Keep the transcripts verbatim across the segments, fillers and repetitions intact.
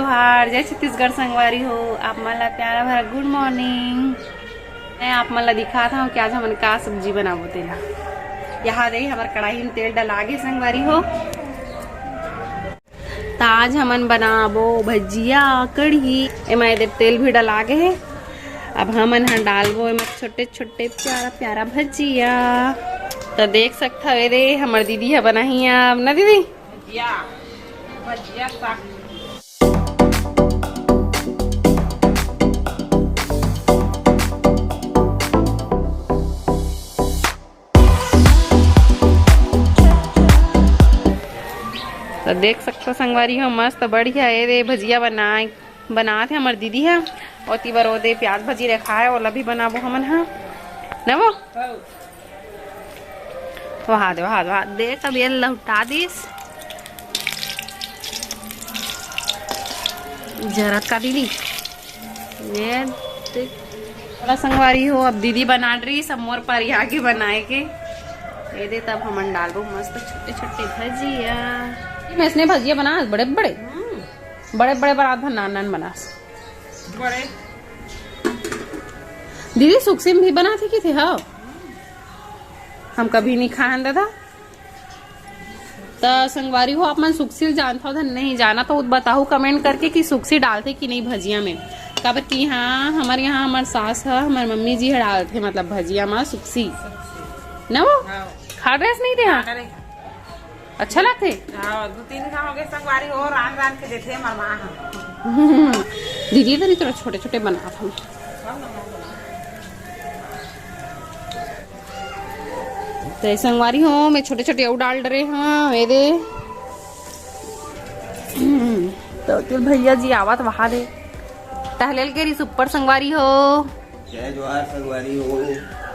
हार जय छत्तीसगढ़ संगवारी हो, आप मन ला प्यारा भरा गुड मॉर्निंग। मैं आप मन ला दिखात हूँ कि आज हमन का सब्जी बनाबो तेला। यहाँ दे हमर कढ़ाई में तेल डला गे संगवारी हो। त आज हमन बनाबो भजिया कढ़ी। एमा एदे तेल भी डला गे हे। अब हमन ह डालबो एमा छोटे छोटे प्यारा प्यारा भजिया। त देख सकथव, एदे हमर दीदी ह बनाही अब ना दीदी। भजिया, भजिया साग। त देख सकथो संगवारी हो, मस्त बढ़िया एदे भजिया बनाए, बनात हे हमर दीदी ह। ओती बर ओदे प्याज भजी रखा हे, ओला भी बनाबो हमन ह, न वो? वहा दे, वहा दे, वहा दे, देख अब ये लहुटा दिस। जरा का दीदी, ये देख। थोड़ा संगवारी हो, अब दीदी बना रही सब मोर पर आगे बनाए के। एदे तब हमन डालबो मस्त छोटे छोटे भजिया। मैं इसने भजिया बना बड़े बड़े, हम्म। बड़े बड़े बना था, नान नान बना। बड़े। दीदी सुक्सी में भी बनाथे कि थे, हाँ? हम कभी नहीं खाहन दादा। त संगवारी हो, आप मन सुक्सी ल जानथव धन नहीं जाना, तो बताहू कमेंट करके कि सुक्सी डालथे कि नहीं भजिया में। काबर कि हाँ, हमर यहाँ हमर सास ह, हमर मम्मी जी ह डालथे, मतलब भजिया में सुक्सी। न वो? हाँ। खा ड्रेस नहीं थे, हाँ? अरे। अच्छा लगथे? हाँ, दो तीन घाव हो गए संगवारी हो, रान रान के देथे हमर माँ ह। दीदी, इधर ही थोड़ा छोटे छोटे बना था। तो संगवारी हो, मैं छोटे छोटे अउ डाल डरे हाँ, ये दे। तो तेल भैया जी आवत वहा दे। टहलेल के रही सुपर संगवारी हो। जय जोहार संगवारी हो।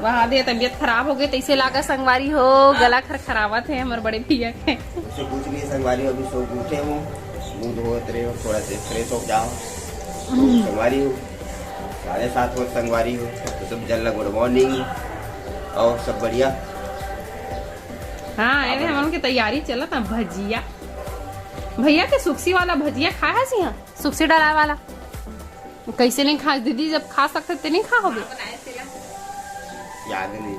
वहा दे तबीयत खराब हो गई, तैसे लागा संगवारी हो, गला खरखरावत है हमर बड़े भैया के। उसे कुछ नहीं संगवारी हो, अभी सो के उठे हो, मुंह धोत रहे हो, थोड़ा से फ्रेश हो जाओ। संगवारी हो, साढ़े सात हो संगवारी हो, तो सब जन ला गुड मॉर्निंग। और सब बढ़िया? हाँ, अरे हमन के तैयारी चलत ना भजिया। भैया के सुक्सी वाला भजिया खाया सी हाँ, सुक्सी डला वाला। कैसे नहीं खा दीदी, जब खा सकते ते नहीं खा होगे। याद नहीं,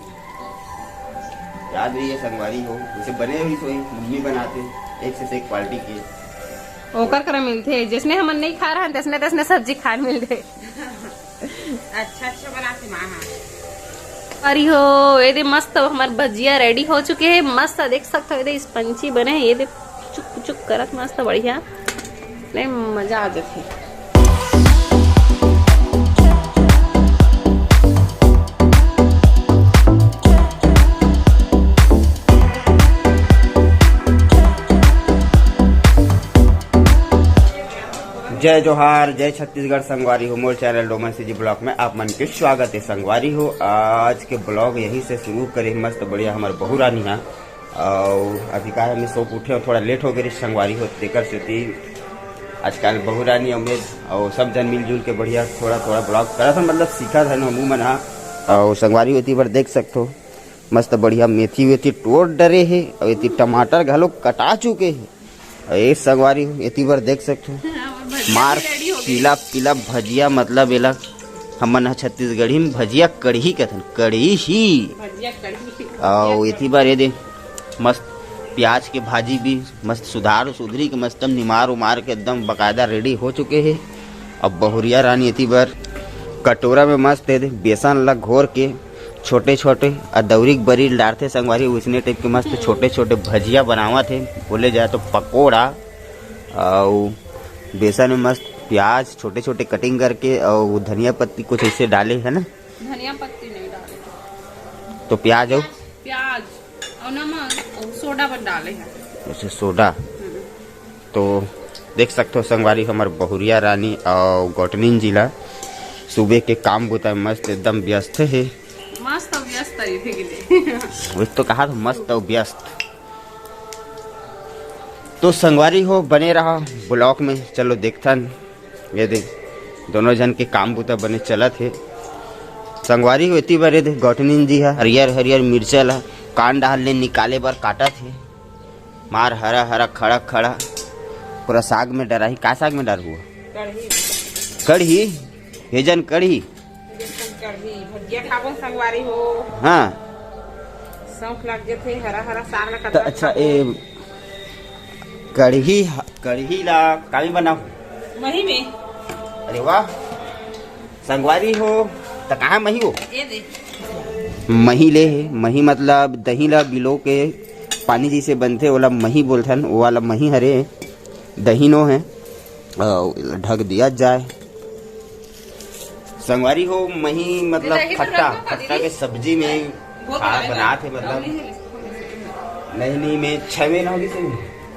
याद नहीं है संगवारी हो, उसे बने हुई सोई मम्मी बनाते, एक से एक क्वालिटी के। ओकर करा मिलथे, जैसने हमन नहीं खा रहा, तैसने तैसने सब्जी खान मिलथे। अच्छा अच्छा बनाथे माँ। अरे हो, ये दे मस्त हमर भजिया रेडी हो चुके हे। मस्त देख सकथो, ये दे स्पंजी बने हे, ये दे चुक चुक करत मस्त बढ़िया। नहीं, मजा आ जाथे। जय जोहार, जय छत्तीसगढ़ संगवारी हो, मोर चैनल डोमन सीजी ब्लॉग में आप मन के स्वागत है संगवारी हो। आज के ब्लॉग यहीं से शुरू करे, मस्त बढ़िया हमर बहू रानी हा। और अभी का है, मैं सो के उठे हो, थोड़ा लेट हो गए संगवारी हो, तेकर सेती आजकल बहू रानी अउ मैं और सब जन मिलजुल के बढ़िया थोड़ा थोड़ा ब्लॉग करत हन, मतलब सीखत हन हमू मन हा। और संगवारी हो, एती बर देख सकथो, मस्त बढ़िया मेथी वेथी टोर डरे हे, और एती टमाटर घलो कटा चुके हे। अउ ए संगवारी हो, एती बर देख सकथो, हमर भजिया मार भी रेडी हो गई। पीला पीला भजिया, मतलब एला हमन ह छत्तीसगढ़ी में भजिया कड़ही कथन, कड़ही ही। भजिया कड़ही। अउ एती बर ये दे मस्त प्याज के भाजी भी मस्त सुधार सुधरी के मस्त निमार उमार के एकदम बकायदा रेडी हो चुके हे। अब बहुरिया रानी एती बर कटोरा में मस्त ये दे बेसन ला घोर के छोटे छोटे अदौरी के बरी ल डारथे संगवारी, उसने टाइप के मस्त हम्म। छोटे छोटे भजिया बनावत हे, बोले जाए तो पकोड़ा। अउ बेसन में मस्त प्याज छोटे छोटे कटिंग करके अउ धनिया पत्ती कुछ ऐसे डाले है ना। धनिया पत्ती नहीं डाले। तो प्याज अउ प्याज अउ नमक अउ सोडा बस डाले हैं। अच्छा, सोडा। हम्म। तो देख सकथो संगवारी, हमर बहुरिया रानी अउ गौटनिन जी ला सुबह के काम बुता मस्त एकदम व्यस्त हे। मस्त अउ व्यस्त रहिथे कि नहीं? वही तो कहा था, मस्त अउ व्यस्त। तो संगवारी हो, बने रहा ब्लॉग में। चलो देखथन, ये दे दोनों जन के काम बुता बने चलत हे। संगवारी हो, एती बर ये दे गौटनिन जी हा हरियर हरियर मिर्चा ला कान डाल ले निकाले बर काटत हे। मार हरा हरा खड़ा खड़ा पूरा साग में डराही। का साग में डारहू? कढ़ी, कढ़ी, भेजन कढ़ी। भेजन कढ़ी, भजिया खाबो संगवारी हो। हाँ। शौक लग गे थे, हरा हरा साग ला त कतरा अच्छा, खाबो। ए, कढ़ी, कढ़ी ला कामी बनाओ। मही में। अरे वाह, संगवारी हो, त कहाँ मही हो? ए दे। मही ले हे, मही मतलब दही ला बिलो के पानी जैसे बनथे, ओला मही बोलथन, वो वाला मही हरे, दही नो है। अउ ढक दिया जाए। संगवारी हो, मही मतलब दही तो खट्टा, रखो, खट्टा दीदी। के सब्जी में वो तो खा-, है ना। बनात हे, मतलब, नहीं, नहीं, नहीं। नहीं, नहीं, मैं छवे ना होगी सही।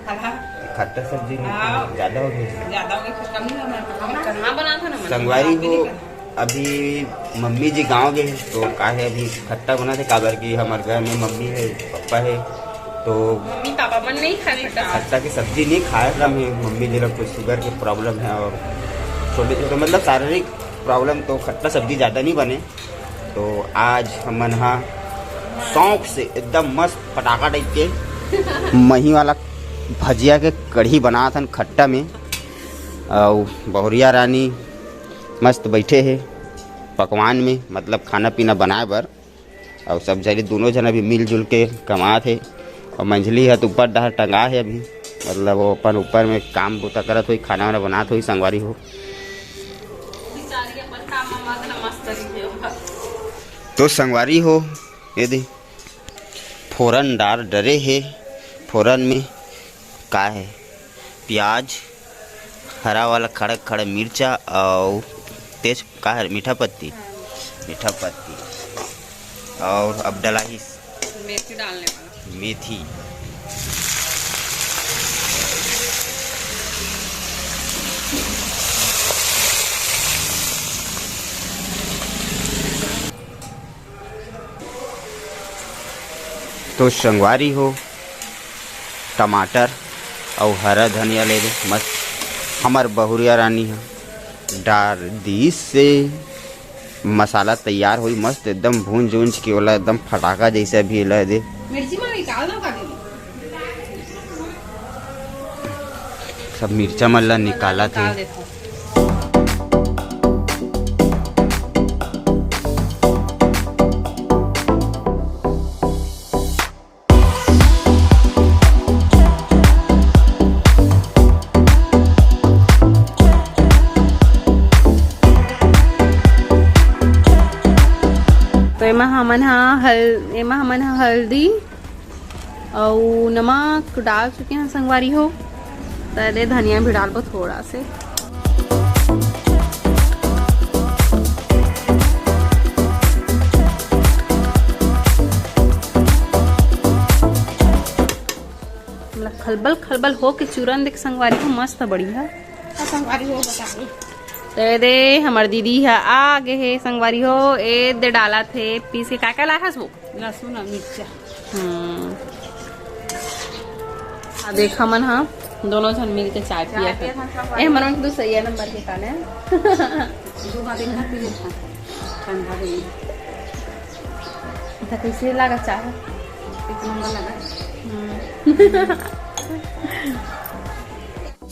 हाँ, हाँ। खट्टा सब्जी में हाँ। ज्यादा हो गई। ज्यादा हो गई, फिर कम नहीं होना। कहाँ बना था ना, मैंने संगवारी आप भी हो, नहीं करना। अभी मम्मी जी गाँव गए हे, तो का है, अभी खट्टा बना थे, काबर कि हमारे घर में मम्मी है, पापा है, तो मम्मी पापा मन नहीं खाए खट्टा। खट्टा की सब्जी नहीं खाए, कम है, मम्मी जी लोग को शुगर के प्रॉब्लम है और छोटे छोटे मतलब शारीरिक प्रॉब्लम, तो खट्टा सब्जी ज़्यादा नहीं बने। तो आज हमन हा शौक से एकदम मस्त फटाका टाइप के मही वाला भजिया के कढ़ी बनात हन खट्टा में। अउ बहुरिया रानी मस्त बैठे हे पकवान में, मतलब खाना पीना बनाए बर। अउ सब झने दोनों झन अभी मिलजुल के कमात हे। अउ मंझली ह तो ऊपर डहर टंगा हे अभी, मतलब वो अपन ऊपर में काम बूता करत होही, खाना वाना बनात होही संगवारी हो। बिचारी अपन काम में मगन मस्त रहिथे ओहा। तो संगवारी हो, ये दे फोरन डार डरे हे। फोरन में का हे? प्याज, हरा वाला खड़ा खड़ा मिर्चा अउ तेज का हे? मीठा पत्ती। हाँ। मीठा पत्ती। अउ अब डलाही मेथी डालने वाला। मेथी। तो संगवारी हो, टमाटर अउ हरा धनिया ले दे, मस्त हमर बहुरिया रानी ह डार दीस से मसाला तैयार होई, मस्त एकदम भूंज उंज के ओला एकदम फटाका जैसे अभी एला दे। मिर्ची मन निकाल दो का दीदी? सब मिर्चा मन ला निकालत हे। निकाल देथव। तो एमा हमन ह हल-, एमा हमन ह हल्दी अउ नमक डाल चुके हैं संगवारी हो। त दे धनिया भी डालबो थोड़ा से। मतलब खलबल खलबल हो के चूरन देख संगवारी हो, मस्त बढ़िया। हाँ, संगवारी हो बताओ। तो ये दे हमर दीदी ह आ गे हे संगवारी हो, ए दे डालत हे पीस के, का का लाहस वो? लहसुन अउ मिर्चा। हम्म। आ देख हमन ह दोनों झन मिल के चाय चाय पिया पिया था। था, ए, हमन दूसैया नंबर के काले। दू बार एक बार पी लेथन, ठंडा दिन। त कैसे लगा चाय? एक नंबर लगा। हम्म।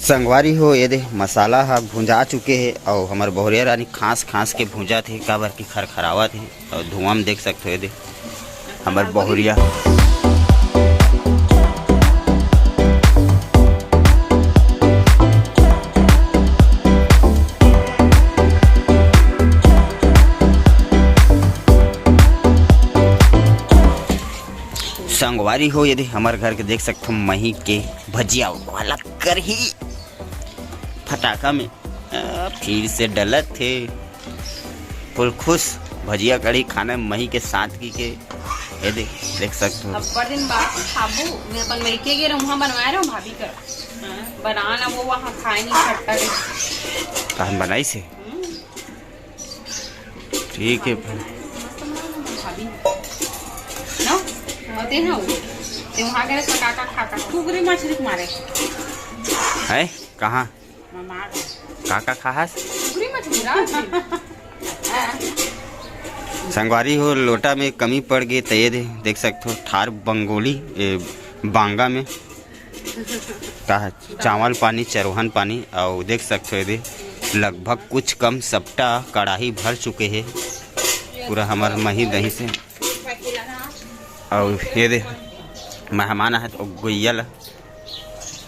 संगवारी हो, ये दे मसाला ह भुंजा चुके हे अउ हमर बहुरिया रानी खांस खांस के भुंजत हे, काबर कि खरखरावत हे अउ धुआं में देख सकथो, ये दे हमर बहुरिया। संगवारी हो, ये दे हमर घर के देख सकथो मही के भजिया वाला करही फटाका में, आ, फिर से डलत हे। फुल खुश भजिया कढ़ी खाना मही के साथ की के। ये दे, देख सकथो। अब्बड़ दिन बाद खाबू, मैं अपन मइके गे रहूं, वहां बनवाए रहूं भाभी कर। बना ना वो वहां खाए नहीं खट्टा के। कहां बनाई से? हम्म। ठीक है फिर। मस्त बना ना भाभी। ना? होते हैं वो। ते वहां गए तो काका खाका टुकड़ी मछली मारे। है? कहाँ? ममार। काका खाहस? टुकड़ी मछली ना? संगवारी हो, लोटा में कमी पड़ गई, त ये दे, देख सकथो, ठार बंगोली, ए, बांगा में का है, चावल पानी, चरौहन पानी, अउ देख सकथो, ये दे, लगभग कुछ कम सपटा कड़ाही भर चुके हे पूरा हमर मही दही से। अउ ये दे, मेहमान आए हे तो गोइया ला,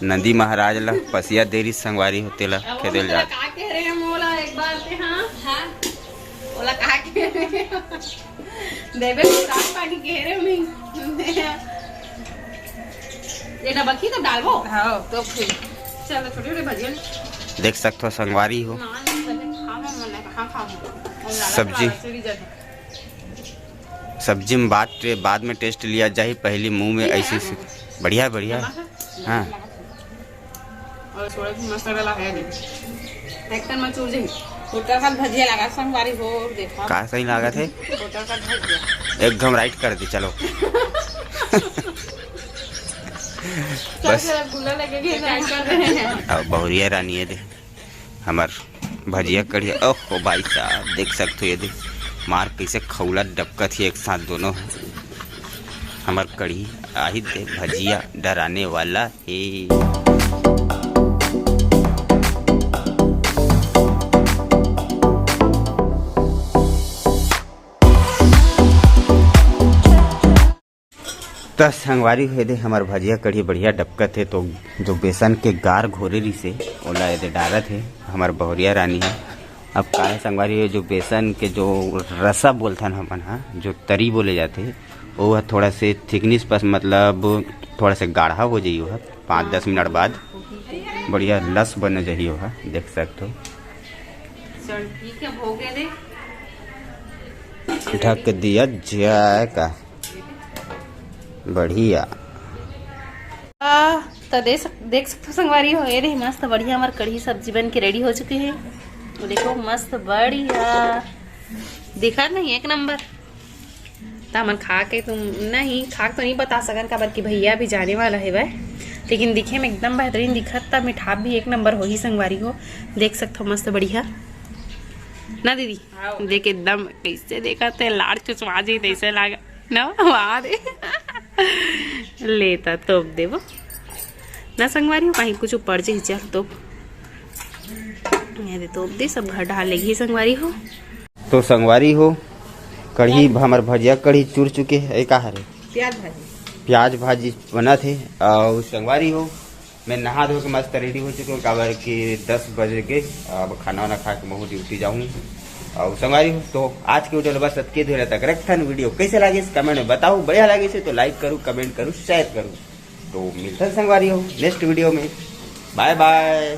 नंदी महाराज ला पसिया देरी संगवारी हो, तेला खेदेल जात। का कह रहे हैं मोला एक बार ते? हाँ, हाँ। ओला का कह रहे हैं? देवे तो रात पानी कह रहे हो नहीं। ये डबकी तो डालबो। हाँ, तो फिर चलो, छोटे छोटे भजिया। देख सकथो संगवारी हो। ना, ना, सब्जी खावा मन है, कहाँ खावा? और ज्यादा सब्जी। खराब है, सीढ़ी जगह। सब्जी में बात, बाद में टेस्ट लिया जाही, पहली मुंह में ऐसी सी-, बढ़िया, बढ़िया। हाँ। और थोड़ा भी मसाला लगा दे। एकदम मचूर जी। होटल का भजिया लगा संगवारी हो, देखा। का सही लागत है? होटल का भजिया। एक घम राइट कर दी, चलो। बस। चल, गुला लगे के राइट कर रहे हैं। अब बहुरिया रानी है दे। हमर भजिया कढ़ी, ओहो भाई साहब, देख सकथो ये दे, मार कैसे खौला डबकत ही एक साथ दोनों। हमर कढ़ी आही दे, भजिया डराने वाला हे। त संगवारी हो, एदे हमर भजिया कढ़ी बढ़िया डबकत हे, तो जो बेसन के गार घोरे रिसे, ओला एदे डारत हे हमर बहुरिया रानी ह। अब का हे संगवारी हो, जो बेसन के जो रसा बोलथन हमन ह, जो तरी बोले जाथे, वो ह थोड़ा से थिकनेस पस, मतलब थोड़ा से गाढ़ा हो जाई, वो ह पाँच दस मिनट बाद बढ़िया लस बन जाही, वो ह देख सकथो। चल ठीक है, हो गया दे। ढक दिया जाए का। बढ़िया। आ, तो दे सक-, देख सकथो संगवारी हो, ये दे मस्त बढ़िया हमार कढ़ी सब्जी बन के रेडी हो चुके हे। वो देखो मस्त बढ़िया, दिखा नहीं एक नंबर। तो हमन खा के तुम नहीं, खा के तो नहीं बता सकन, काबर कि भैया भी जाने वाला हेवय, लेकिन दिखे में एकदम बेहतरीन दिखत, त मिठाप भी एक नंबर होही संगवारी हो। देख सकथो मस्त बढ़िया ना दीदी। हाँ। देख एकदम कैसे देखत हे, लाड़ चुचवा जी तैसे लाग ना, वाह रे। लेता तोप देबो ना संगवारी हो, कहीं कुछ ऊपर जी चल तोप। ये दे तोप दे, सब घर डाल लेगी संगवारी हो। तो संगवारी हो, कढ़ी, हमर भजिया कढ़ी चुर चुके हे। ए का हरे? प्याज भाजी। प्याज भाजी बनत हे। अउ संगवारी हो, मैं नहा धो के मस्त रेडी हो चुके हूँ, काबर कि दस बज गे, अब खाना वाना खा के महू ड्यूटी जाऊँ। अउ संगवारी हो, तो आज के वीडियो ल बस अतके दूर तक रखथन। वीडियो कैसे लागिस कमेंट में बताओ, बढ़िया लागिस हे तो लाइक करू, कमेंट करू, शेयर करू। तो मिलथन संगवारी हो नेक्स्ट वीडियो में, बाय बाय।